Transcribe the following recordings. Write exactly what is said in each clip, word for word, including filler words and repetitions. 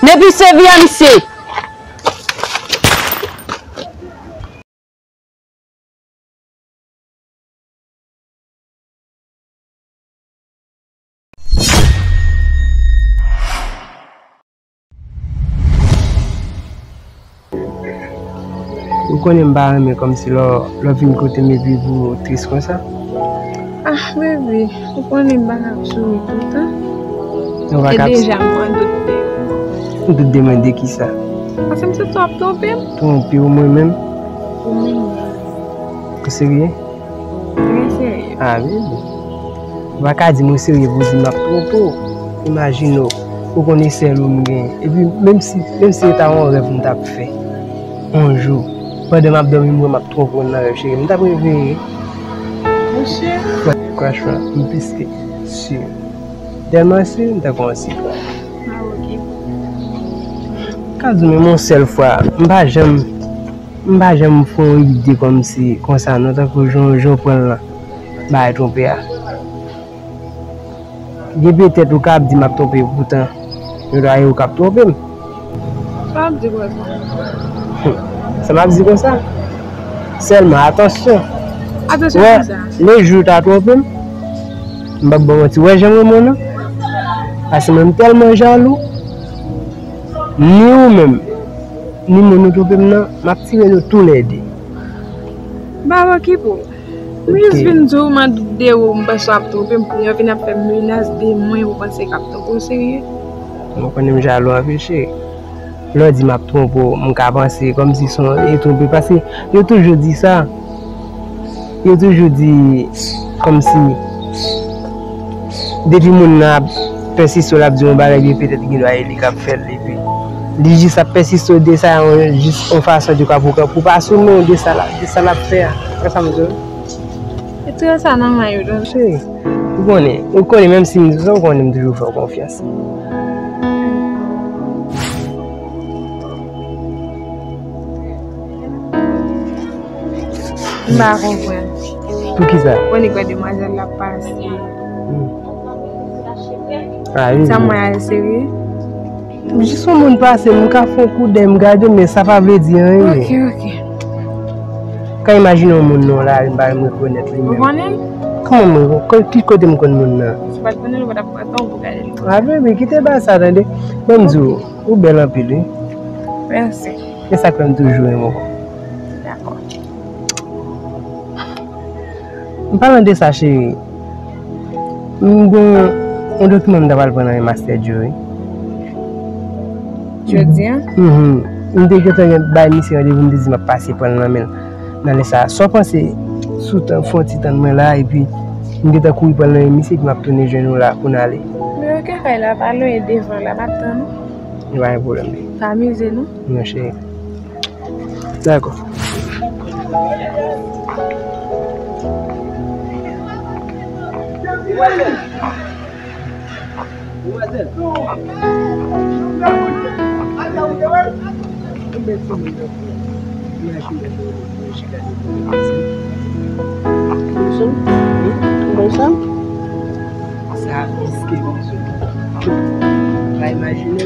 Depi se vi a misye. Ou konnen m pa renmen kòmsi lè w, lè w vin kote m epi pou w tris konsa. Ah, bebe, ou konnen m pa ka ap souri toutan. E deja m an dout de ou. Ou dout de mwen de kisa? Paske m santi w ap twonpe m. Twonpe w mwen menm? Ou menm menm. Ou serye? Trè serye. Ah, bebe. Ou pa ka di m ou serye pou w di m ap twonpe w. Imajine w, ou konnen sèl ou m gen. Epi, menm si, menm si se ta yon rèv m t ap fè, yon jou, pandan m ap dòmi, m wè m ap twonpe w nan rèv, cheri. M t ap reveye. Monchè. Franchman, m plis ke si. Tèlman si, m tankou yon si. Ah, ok. Ka di w menm yon sèl fwa, m pa janm M pa janm fè yon ide kòmsi konsa non, tankou jan, jan w pran l lan, bagay twonpe a. Gen petèt ou ka ap di m ap twonpe, poutan, gen dwa e ou k ap twonpe m. Sa w ap di konsa? Sa m ap di konsa? Sèlman, atansyon. Atansyon konsa. Lè jou w ta twonpe m, m p ap ba w manti, wè jan m renmen w nan? Paske mwen, m tèlman jalou. Ni ou menm, ni moun ou twonpe m nan, m ap tire nou toulède. Baba, ki pou? M jis vin di w, m an dout de ou, m panse w ap twonpe m, kounye a w vin ap fè menas de mwen, ou panse k ap twonpe w, serye? Mwen konnen m jalou anpil, cheri. Lè w di m ap twonpe w, m ka panse kòmsi se yon e twonpe, paske yo toujou di sa. Yo toujou di kòmsi depi moun nan ap pèsiste, l ap di yon bagay, byen petèt gen dwa e li k ap fè l, epi li jis ap pèsiste de sa, yon, jis yon fason de ka pou, pou pa sou men de sa la, de sa l ap fè a. Wè sa m di w? E tire sa nan men yo, donk. Cheri, ou konnen, ou konnen, menm si m di sa, ou konnen m toujou fè w konfyans. M pa konprann. Poukisa? Ou konn gade demwazèl la pase. Hmm. Ah, wi. Sa mwen al serye. Jis yon moun pase, m ka fè yon koudèy, m gade, men sa pa vle di anyen. Ok, ok. Kan imajine yon moun nan lari, m pa menm rekonèt li menm. Ou konnen l? Kòman mwen, ko-, ki kote m konn moun nan? Si w pa t konnen l, ou pa t ap pran tan w pou gade l. Ah, baby, kite bagay sa, tande. Ban m di w, ou bèl anpil, wi. Mèsi. E sa k fè m toujou renmen w. Dakò. An palan de sa, cheri, m gen yon dokiman m ta pral pran nan men Master Joe, wi. Jodi a? Mhm. M te gentan gen bay misye randevou, m te di m ap pase pran l nan men l. Nan lè sa, sa w panse si w ta fè yon ti tann mwen la, epi m gentan kouri pran l nan men misye, epi m ap tounen jwenn ou la pou n ale? Men ok, kay la pa lwen, e devan la, m ap tann ou. Pa gen pwoblèm, baby. Pa amize nou. Non, cheri. Dakò. Bonjou. Bonjou. Sa riske, bonjou. Pa imajine.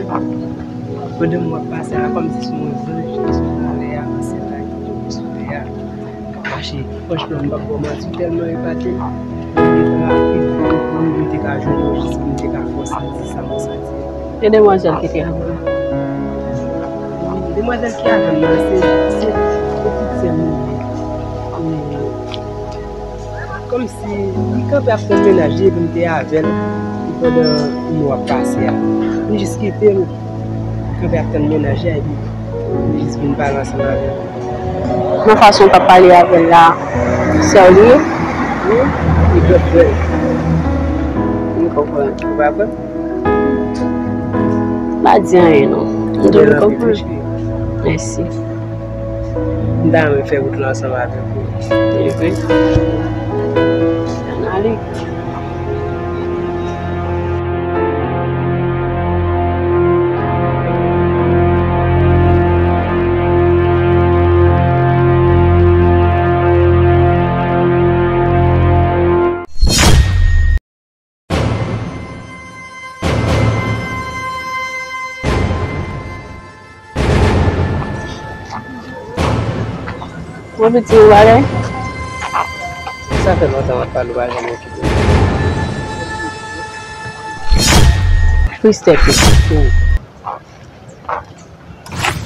Pandan m w ap pase a, kòmsi se yon zanj ki sot anlè a, nan syèl la, ki tonbe sou tè a, k ap mache. Franchman, m p ap ba w manti, tèlman epate m. M gentan ap priye pou m te ka jwenn ou, jis pou m te ka fè w santi sa m santi a. E demwazèl ki te avè w? Demwazèl ki avè m nan, se, se pitit sè m li ye. E, kòmsi li kanpe ap tann mennaj li, epi m te avè l pandan mwa ap pase a. M jis kite l kanpe ap tann mennaj li a, epi m jis vin pale ansanm avè l. Nan fason w t ap pale avè l la, sè w li ye? Wi, li gran frè m. M konprann. Ou pa kwè m? Pa di anyen non. M toujou konprann. Mèsi. M ta renmen fè wout la ansanm avèk ou. Ann ale. Mwen vin di yon bagay. Sa fè lontan w ap pale, w pa janm okipe m. Friztèt ou.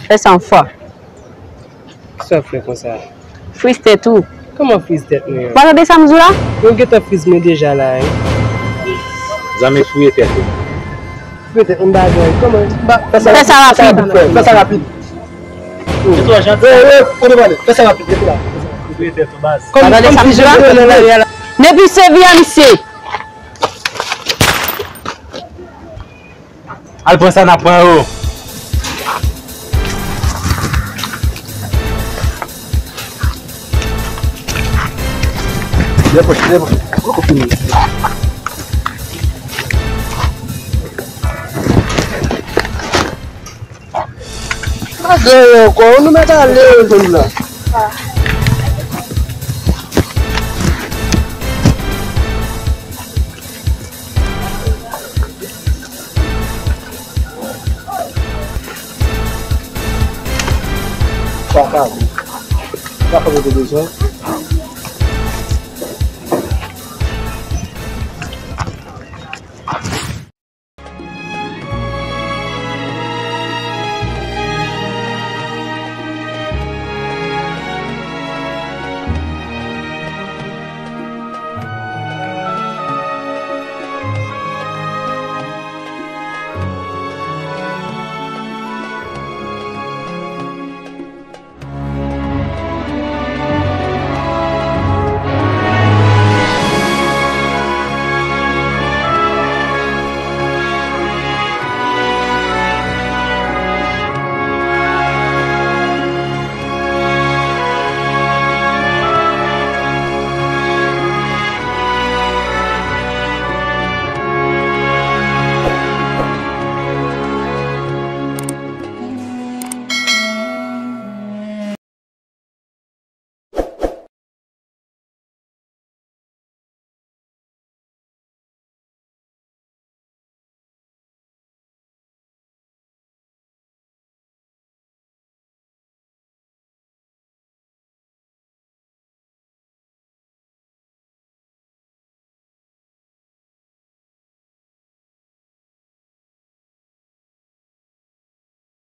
Fè sa yon fwa. Kisa w ap fè konsa? Friz tèt ou. Kòman friz tèt mwen an? Ou pa tande sa m di w la? Mwen gentan friz mwen deja la, wi. Zanmi, fouye tèt ou. Fouye tèt, yon bagay. Kòman? Fè sa rapid. Fè sa rapid. Ou twò janti. Ey, ey, kote w ale? Fè sa rapid, rete la. Fouye tèt ou, baz. Pa tande sa m di w la? Depi se vi a misye. Al pran sa n ap pran yo. Depòte, depòte. Poko fini. Pa gen ankò, nou mèt ale, jèn la. Sa ka bon. Sa fè mwen te bezwen.